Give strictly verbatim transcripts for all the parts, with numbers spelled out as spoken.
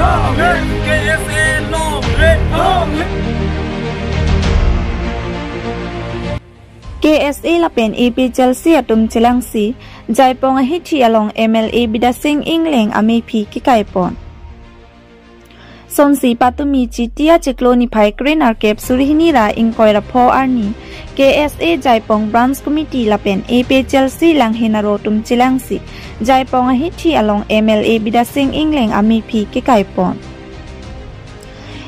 K S A lapen A P H L C atum chelangsi Jaipong ahithi along M L A Bidya Sing Engleng amephi kekaipon. Sonsi patumi Chiti achiklo niphai kre-nerkep suri hini ra ingkoi ra pho arni K S A Jaipong Branch Committee lapen A P H L C Langhin aro atum chelangsi Jaipong ahithi along M L A Bidya Sing Engleng amephi kekaipon.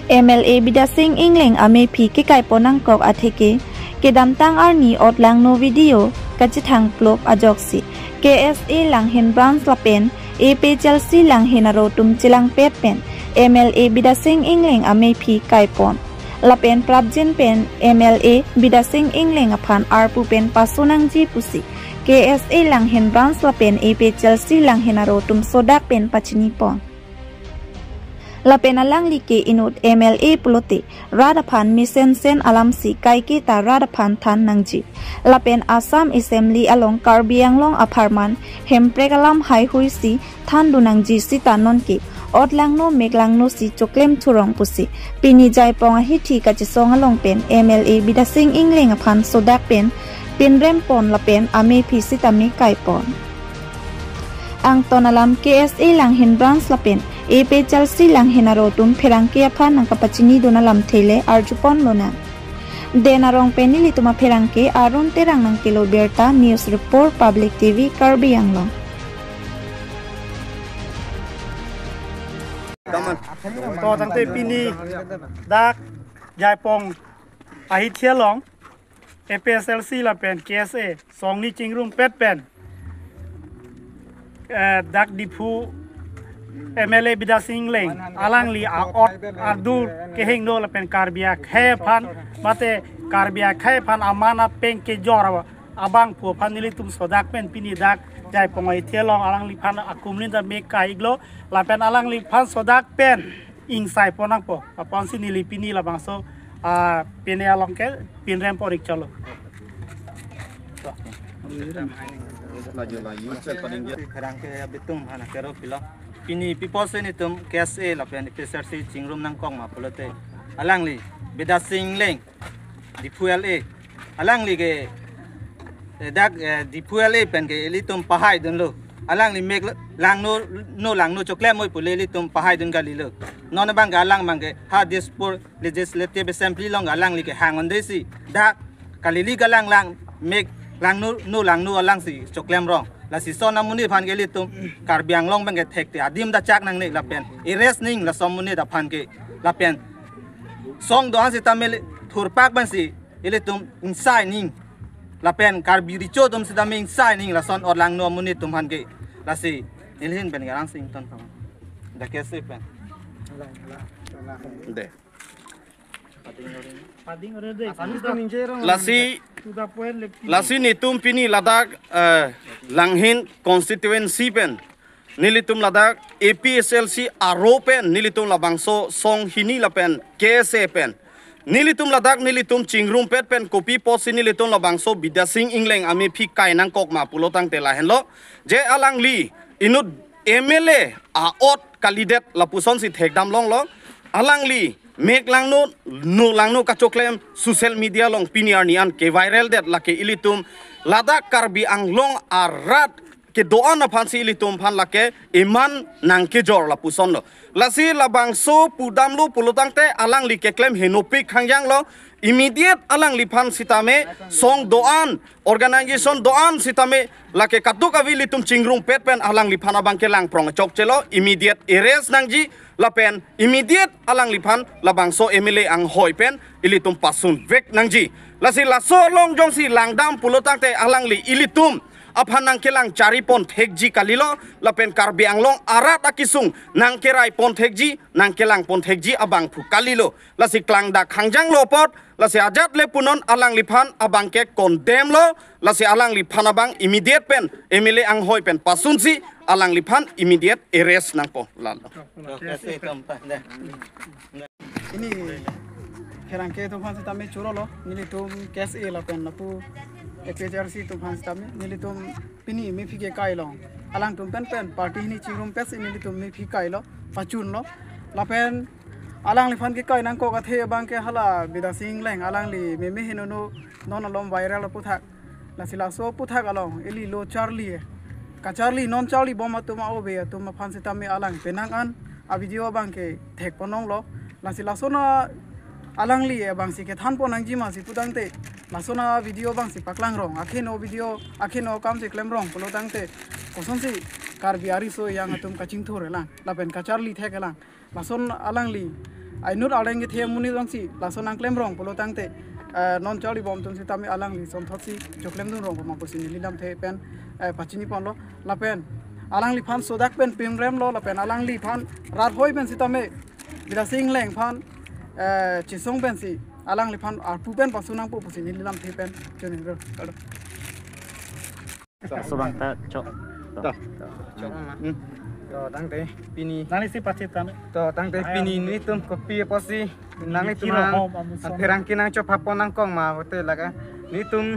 M L A Bidya Sing Engleng amephi kekaipon nangkok atheke kedamtang arni otlangno video kachethang plop ajoksi K S A Langhin Branch lapen A P H L C Langhin aro atum chelangpet pen M L A Bidya Sing Engleng amephi kaipon. Lapen prapjin pen M L A Bidya Sing Engleng aphan arpu pen paso nangji pusi K S A Langhin Branch lapen A P H L C Langhin aro atum sodak pen pachinipon. Lapen alangli ke inut M L A pulote rat aphan mesensen alamsi kaike ta rat aphan than nangji. Lapen Assam Assembly along Karbi Anglong apharman hemprek alam haihuisi thandun nangji sita nonke otlangno meklangno si choklem thurong pusi pini Jaipong ahithi kachesong along pen M L A Bidya Sing Engleng aphan sodak pen pinrempon lapen amephi sitame kaipon. Angton alam K S A Langhin Branch lapen A P H L C Langhin aro atum pherangke aphan nangkapachinidun alamthe le arjupon lonang. Den arong pen nelitum apherangke Arun Terang nangkelo birta, News Report, Public T V, Karbi Anglong. To tangte pini dak Jaipong ahithi along A P H L C lapen K S A songni chingrumpet pen, eh, dak Diphu M L A Bidya Sing Engleng alangli a-ot adur kehingno lapen Karbi akhei aphan mate Karbi akhei aphan aman apeng kejor abangphu aphan nelitum sodak pen pini dak Jaipong ahithi along alangliphan akumlin ta mek ka-iklo lapen alangliphan sodak pen ingsaipon nangpo. Apotsi neli pini labangso, ah, pini along ke pinrempon-ik chotlo. Pherangke abitum aphan kero pilo. Pini pi apotsi nelitum K S A lapen A P H L C chingrum nangkok ma pulote alangli Bidya Sing Engleng Diphu L A. Alangli ke, eh, dak, eh, Diphu L A pen ke ilitum pahaidunlo. Alangli mek langno, no langno choklem moi pule ilitum pahaidun kalilo. Non abang ke alang abang ke ha Dispur Legislative Assembly along alangli ke hang-undesi dak kalili kalang lang mek langno, no langno alangsi choklem rong. Lasi lason amonit aphan ke ilitum Karbi Anglong abang ke thekte adim dachak nangne lapen arrest ning lason amonit aphan ke lapen song do-an sitame le thurpak abangsi ilitum ingsai ning lapen Karbi Recho atum sitame ingsai ning lason otlangno amonit atum aphan ke. Lasi neli ahin pen ke Rangsing Ington thang. Dak K S A pen. De. Lasi, lasi nelitum pini ladak, eh, Langhin constituency pen nelitum ladak A P H L C aro pen nelitum labangso song hini lapen K S A pen nelitum ladak nelitum chingrumpet pen kopi apotsi nelitum labangso Bidya Sing Engleng amephi kai nangkok ma pulo tangte lahenlo. Je alangli inut M L A a-ot kalidet lapusonsi thekdam longlo. Alangli mek langno, no langno kachoklem social media along pini arni an ke-viral det, lake ilitum ladak Karbi Anglong arat kedo-an aphansi ilitum aphan lake iman nangkejor lapusonlo. Lasi labangso pudamlo pulo tangte alangli keklem henopik hangjanglo. Immediate alangliphan sitame song do-an, organization do-an sitame lake katuk avi ilitum chingrumpet pen alangliphan abang ke langprong chokchelo, immediate arrest nangji lapen immediate alangliphan labangso M L A anghoi pen ilitum pasunvek nangji. Lasi laso along jongsi langdam pulo tangte alangli ilitum aphan nangkelang charipon thekji kalilo lapen Karbi Anglong arat akesung nangkeraipon thekji, nangkelangpon thekji abangphu kalilo. Lasi klangdak hangjanglo apot, lasi ajat le punon alangliphan abang ke condemn lo, lasi alangliphan abang immediate pen M L A anghoi pen pasunsi alangliphan immediate arrest nangpo lalo. Oke, sih, keempat, dah. Ini pherangke atum aphan sitame chorolo, nelitum K S A lapen lapu A P H L C atum aphan sitame, nelitum pini mephi ke kailo. Alangtum pen pen party hini chingrumpetsi nelitum mephi kailo, pachunlo. Lapen alangliphan kekai nangkok athe abang ke hala Bidya Sing Engleng, alangli meme henono non alom viral aputhak. Lasi laso aputhak along ili lo charli, kacharli non charlibom atum, a-ove atum aphan sitame alang penang an a-video abang ke thekpon longlo. Lasi lason alangli abang si kethanpon nangjima si putangte, lason a-video abang si paklang rong, akheno video, akheno akam si klem rong pulo tangte, kosonsi Karbi ariso yang atum kachingthur elang lapen kacharli thek elang. Lason alangli ainut areng kethe amonit along si lason nangklem rong pulo tangte, eh, non charlibom atum sitame alangli sonthot si choklem dun rong ma pusi neli lamthe pen, eh, pachini ponlo. Lapen alangliphan sodak pen pinremlo, lapen alangliphan rat hoi pen sitame Bidya Sing Engleng aphan, eh, chesong pensi alangliphan arpu pen pasu nangpo pusi neli lamthe pen choningro. Laso abang ta chok. To. Chok ma. Hmm. To tangte pini. Nangli si pachit kami. To tangte pini nelitum kopi apotsi nanglitum, Kiro hom amuson. Pherangke nangchopha pon nangkok ma pulote lake nelitum,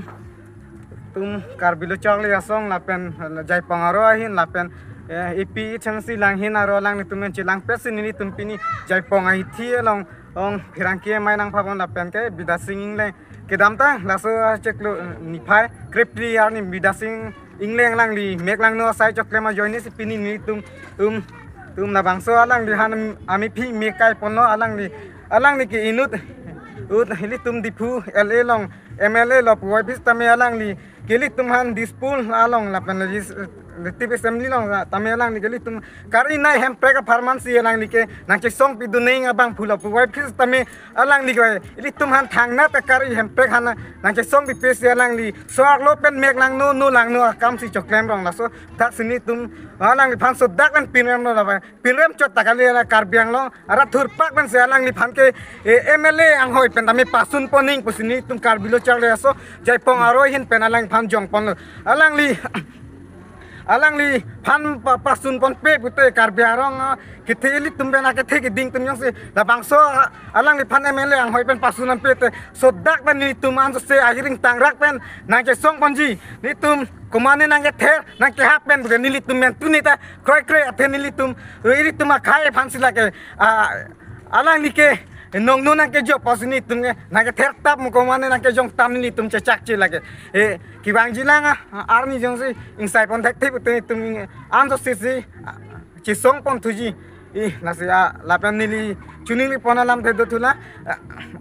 tum Karbi Lo Charli Asong lapen Jaipong aro ahin lapen, eh, A P H N C langhin aro alanglitum pen chelangpetsi nelitum pini Jaipong ahithi along ong pherangke amei nangpha pon lapen ke Bidya Sing Engleng kedamtang laso achiklo niphai krepli arni Bidya Sing Engleng alangli mek langno asai choklem ajoine si pini nelitum, tum, tum labangso alangli han amephi mek kai ponlo alangli, alangli ke inut, ut ilitum Diphu L A along M L A lo puvoiphit sitame alangli ke ilitum han Dispur along lapen Legislative Assembly along tame alangli ke ilitum kari nei Hemprek apharman si alangli ke nangchesong pidun nang abang pulo puvoiphit sitame alangli ke ilitum han thangnat kari Hemprek han nangchesong pipe si alangli so-arlo pen mek langno no langno akam si choklem rong. Laso athak si nelitum alangliphan sodak pen pinremlo lapen pinrem chot ta kali la Karbi Anglong arat thurpak pensi alangliphan ke, eh, M L A anghoi pen tame pasun pon nang pusi nelitum Karbi Lo Charli Aso Jaipong aro ahin pen alangliphan jong ponlo. Alangli, alangliphan pa-, pasun ponpe pulote Karbi arong, ah, kethe ilitum pen akethe keding atum jongsi labangso, ah, alangliphan M L A anghoi pen pasun nangpe te sodak pen nelitum ansose ahiring tangrak pen nangchesong ponji. Nelitum komane nangkether nangkehap pen pulote nelitum men tuni ta kroikre athe nelitum, ilitum akhei aphan si lake, ah, alangli ke nongno nangkejok pusi nelitum ke nangkether tap mo komane nangkejong tam nelitum chechakche lake. Eh, kevangji lang, ah, arni jongsi ingsai pon thekthip pulote nelitum ansose si, ah, chesong pon thuji. Ih, lasi, ah, lapen neli choningri pon alamthe do thu la, ah,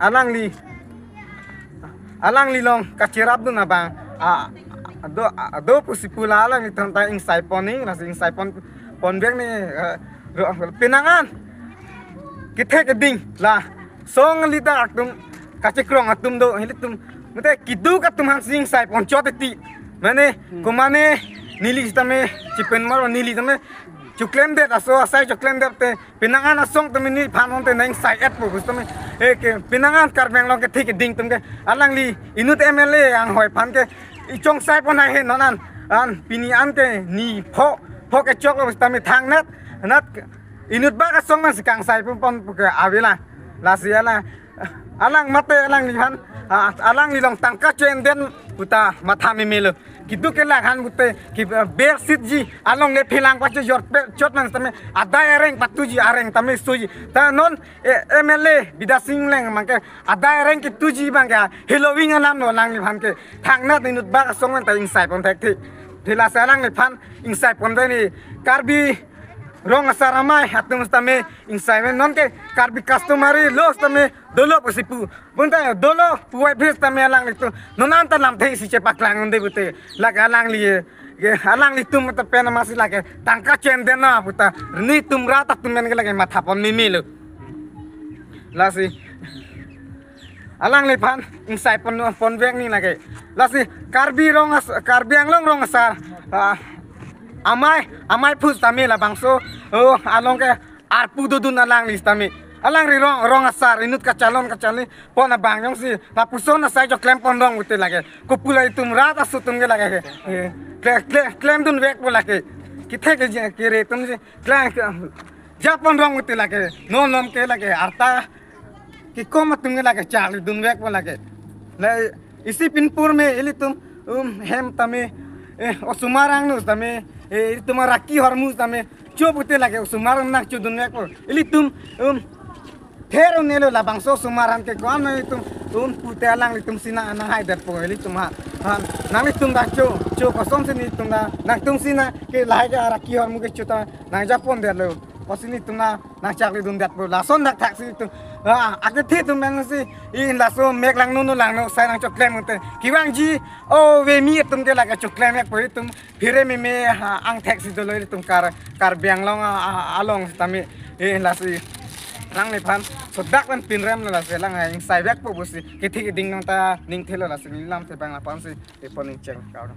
alangli, alangli along kacherap dun abang, ah, do, ah, do pusi pu la alanglitum ta ingsai pon nang, lasi ingsai pon, ponvek nang, eh, ro-, penang an kethe keding la song leader atum kachekrong atum do, ilitum mate keduk atum hansi ingsai pon chot titi. Mane, hmm, komane neli sitame chipen maro neli tame choklemdet aso asai choklemdet te penang an asong tame neliphan onte nang sai et po bus tame. Eh, ke penang an Karbi Anglong kethe keding atum ke alangli inut M L A anghoi aphan ke ichong sai pon hai he non an, an pini an ke ni pho, pho kechoklo bus tame thangnat, nat inut bak asong man si kangsai pon pon ke avela. Lasi ala, alang mate alangliphan, ah, alangli along tangka chenden puta matha memelo. Keduk ke la han pulote ke, ah, bersitji along le phelang pachejor pe chot man tame adai areng patuji areng tame soji. Ta non, eh, M L A Bidya Sing Engleng abang ke adai areng ketuji abang ke heloving alam lo alangliphan ke thangnat inut bak asong man ta ingsai pon thekthe. Thela sa alangliphan ingsai pon dei ni Karbi rong asar amei atum sitame ingsai pen non ke Karbi customary law sitame dolo pusi pu. Bonta dolo puvoiphit sitame alanglitum non anta lamthe isi chepaklang un-e pulote lake alangli, ke alanglitum ta pen amatsi lake tangka chenden na puta nelitum rat atum men ke lake matha pon memelo. Lasi alangliphan ingsai pon, ponvek nang lake. Lasi Karbi rong as-, Karbi Anglong rong asar, ah, amei, amei aphu sitame labangso, oh, along ke arpu dodun alangli sitame. Alangli rong, rong asar inut kachalon kacharli pon abang jongsi lapuson asai choklem pon rong pulote lake kopu la itum rat aso atum ke lake, eh, kle-, kle-, klemdunvekpo lake. Kethe ke je, kere atum si kle-, kle-, japon rong pulote lake non non ke lake arta kekom atum ke lake charlidunvekpo lake. La isi pinpur me ilitum, um, hem tame, eh, osomar angno tame, eh, ilitum araki ahormu tame Cho pute lake osomar nangchodun vekpo. Ilitum, um, ther un-elo labangso osomar an ke ko-an ilitum, um, pute alanglitum si nang, nanghai detpo ilitum ha. Ha, nanglitum ta cho, cho kosonsi nelitum ta, nangtum si nang ke lahai ke araki hormu ke cho ta nangjapon detlo. Kosi nelitum ta nangchakledun detpo. Lason dak thaksi nelitum. Ah, akethe atum bang si, in laso mek langno no langno sai nangchoklem ute. Kevangji, o vemi atum ke lake choklem vekpo ilitum. Phere meme ha angthek si dolo ilitum Kar, Karbi Anglong a, a, along sitame, eh, lasi alangliphan sodak pen pinrem lo lasi alang ha ingsai vekpo pusi kethe keding nang ta ningthelo lasi neli lamthe bang lapu-an si epon ingcheng kau.